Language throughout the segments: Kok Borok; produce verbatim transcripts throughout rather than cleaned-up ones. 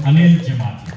Anil Jamatia.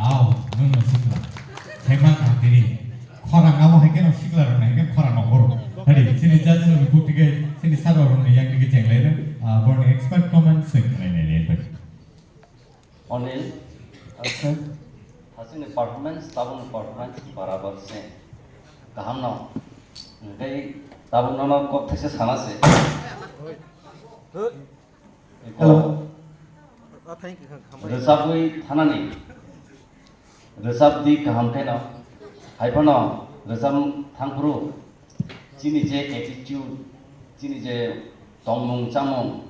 Au, nwng no sikla. Saiman ang tini. Khorang abo hai khe no sikla rok nai khe khorang no boro. Hadi, sini judge rok ni bukti khe, sini sir rok ni yang digi chenglai rw. Ah, borni expert comments se khnai nai nai bai. Onil, acha, hasini performance, tabukni performance barabar se. Kaham no. Hingke tabuk nono kok thaisa sana se. Hello. Rwchapwi thanani. Rwchapdi kaham kheno. Haiphano rwchap thangphuru chini je attitude, chini je tongmung chamung,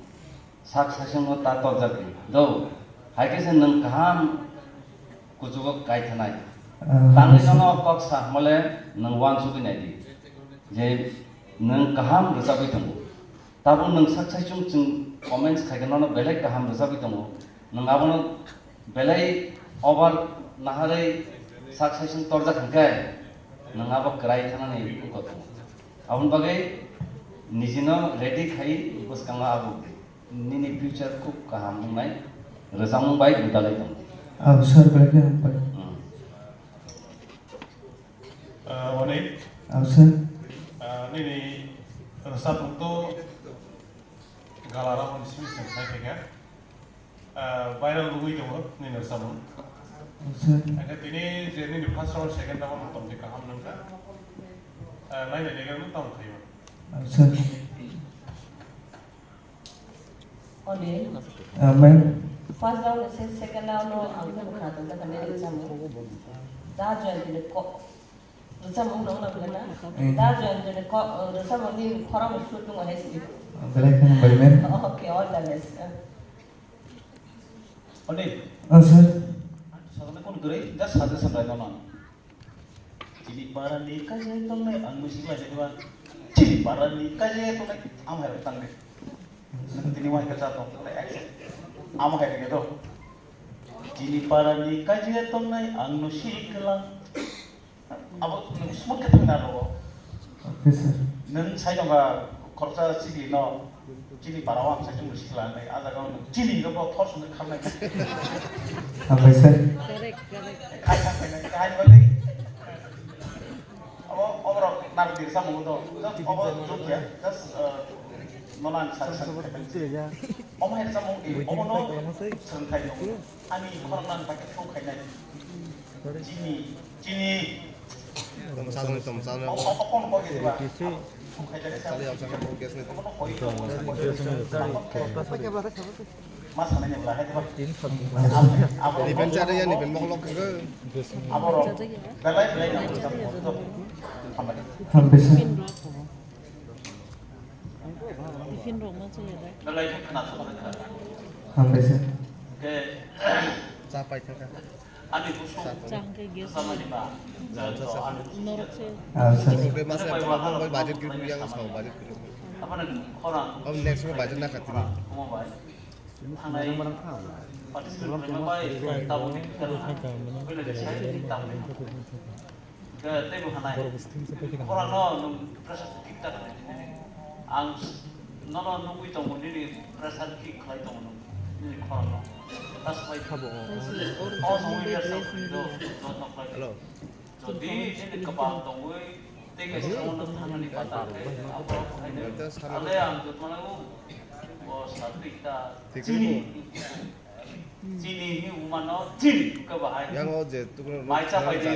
sak saichungno ta torjakdi. Do, hai khe se nwng kaham kuchugo kai thanai. Ah, tangwi yes, sir. Nono kok sa hwnmale nwng uansugwi naidi. Je nwng kaham rwchapwi tongo. Tabuk nwng sak saichung chwng comments khaikhe nono belai kaham rwchapwi tongo. Nwng abono belai over naharwi sak saichung torjak hwnkhe nwng abo kwrai thanani wngkha tongo. Aboni bagwi nijino ready khai bwskango abo nini future khub kaham wngnai rwchapmung bai gwdalwi tongo. Abo sir belai khe hambai. Hmm. Ah, Onik. Abo sir. Ah, nini rwchapmung to gala rok ni simi simi khai khe khe. Ah, viral wngwi tongo nini rwchapmung. Abo sir. Akhe tini je nini first round, second round tongdi kaham nangkha. Ah, nai nai nai tong khayo. Abo sir. Onil. Ah, ma'am. First round ni se second round no ang tong kha tong kha nini rwchapmung. Da join tini ko. Rwchapmung nung nang khe na? Eh. Da join tini ko, rwchapmung ni khorang shoot nung hai si. Belai kheno bai, ma'am. Okay, all the best. Onil. Ah, sir. Sakne kun guri, just suggestion rai mano. Chini parani kaje tongnai ang musi lai jeba. Chini parani kaje tongnai am hai tang de. Nang tini wai kaja tong le ek. Am hai re do. Chini parani kaje tongnai ang no sikla. Abo nung smooth ke thang na rogo. Okay, sir. Nung sai dong ga khoroksa sigi no. Chini para o ang sai chung sikla nai. Ada ga nung chini ga bo thor sung khamnai. Hambai, sir. Correct, correct. Khai khai khai khai bale. Abo, abo rok nar dir samung do. Just abo joke ya. Just, uh, nonan sa sa. Omo hai samung di. Omo no. Sengkai no. Ani khorang nan pakai thong khai nai. Chini, chini. Tamo sa tong, tamo sa tong. Omo, omo kon ko ge ba. Thong khai jare sa. Sali ang sa ko gas ni. Omo no koi ko. Pakai ba. Mas sana ni bela hai ba. Ni ben chare ya, ni ben mokolok ke. Abo ro. Belai belai na mo. Hambai, sir. Tiffin rok ma chaya da. Belai ke khna thok kha. Hambai, sir. Ke. Cha pai thaka. Ani busu. Cha hwnkhe gas. Samani ba. Norok se. Ah, sir. Oke, masa yang pertama, budget kiri yang sama budget kiri. Apa nih? Khorang. Om next mo budget na khatini. Omo bai. Thangnai participant khlaima bai tabukni khe rwkha. Puila khe sai tabukni. Khe teibo hanai. Khorangno nwng pressure kick ta khlai di nini. Ang nono nugwi tongo nini pressure kick khlai tongo nwng nini khorangno. Ta swbai. O songwi ber sa do do nok khlai. Hello. Jodi nini kwpal tongwi tei kaisa uansuk thangmani pata khe, abo khaino ale ang jotmano bo satwi ta chini. Chini hi umano chini khe bahai. Yang o je tukno mai cha pai di.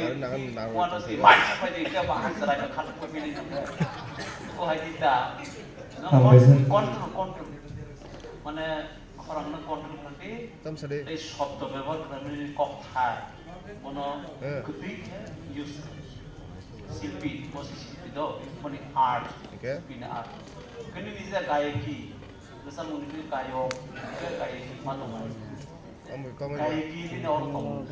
Umano si mai cha pai di khe bahai chwrai kha khat ko bini. Ko hai di ta. Control, control. Mane khorangno control khlai di. Tam sade. Tei shobdo bebohar khlaimani kok thai. Bono kwtwi khe use khlai. Silpi, bo se silpi do, boni art, bini art. Kini nije gayeki, bwsa muni khe gayok, khe gayeki ma tongo. Gayeki bini oro tongo.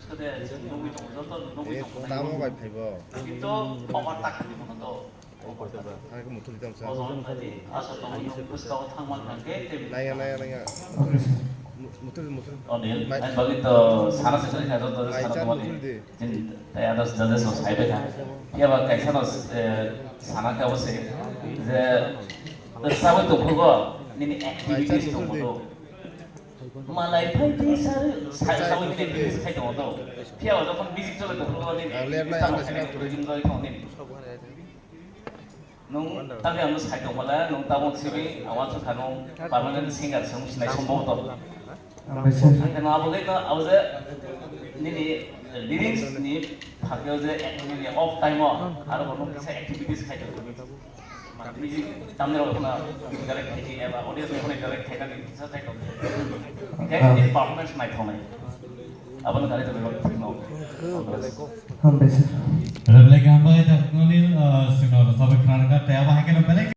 Sode nugwi tongo, joto nugwi tongo. Tamo bai phaibo. Kintu obar ta khani bono do. Naya, naya, naya. Muthuli, muthuli. Onil, mai- ani bagwi to sana se chali kha, to, to, mai sana chat to mani. Muthuli de. Jin, tei others judges no sai bai kha. Phiya ba kaisa no, eh, sana kha bo se, je, to sawi to phugo, nini activities to muthuli de. Malai phai di sar, sai, sawi nini activities khai to. Phiya ba jokhon music chole to phugo, nini. Ah, ler na, activities na, to, enjoy to, nini. Nung tangwi ang sai tongmala, nung tabuk simi awan sukha nung permanent singer se wng sinai somboboto. Hambai sir. Ang khe no abo khe no abo je nini lyrics ni phakyo je nini off time o aro bo nung kisa activities khai tong. Music tamni rok na direct khai eba audience rok direct khai nani kisa khai tong. Khe ni performance nai thongnai. Abono kari to bebak thikno. Hambai sir. Rebelek hambai ta noni, ah, sino sabai khana ka tei abo hai khe no belek.